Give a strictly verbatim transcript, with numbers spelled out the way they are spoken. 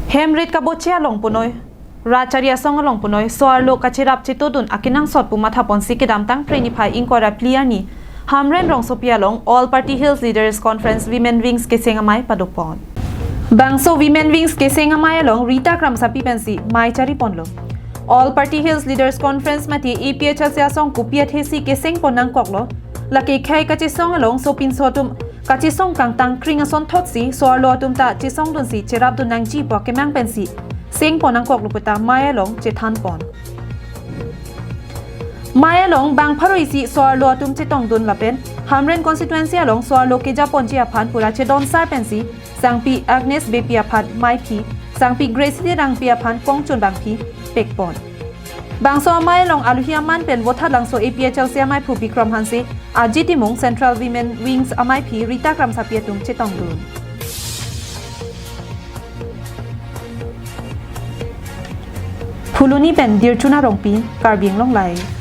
Hem rit kaboche along punoi, rat chari asong along punoi so-arlo kacherap chetodun akenangsot pu mathaponsi kedamtang Phre niphai ingkoi ra phli arni Hamren rongsopi along All Party Hills Leaders Conference Women Wings Keseng Amei padopon. Bangso Women Wings Keseng Amei along Rita Kramsapi pensi mei chariponlo. All Party Hills Leaders Conference mate A P H L C asong kopi athesi kesengpon nangkoklo, lake khei kachesong along sopinso atum kachesong kangtang kring asonthotsi so-arlo atum ta chesongdunsi cherapdun nangji pu akemang pensi sengpon nangkoklo puta mei along chethanpon. Mei along bang pharo isi so-arlo atum chetongdun lapen Hamren constituency along so-arlo kejaponji aphan pura chedonsar pensi Sangpi Agnes Beypi aphan meiphi, Sangpi Grace Terangpi aphan kongchun bangphi pekpon. Bangso amei along aluhi aman pen Vothatlangso A P H L C ameiphu Bikram Hanse, Aji Timung Central Women Wings ameiphi Rita Kramsapi atum chetongdun. Phuloni pen Dirchuna Rongpi, Karbi Anglong Live.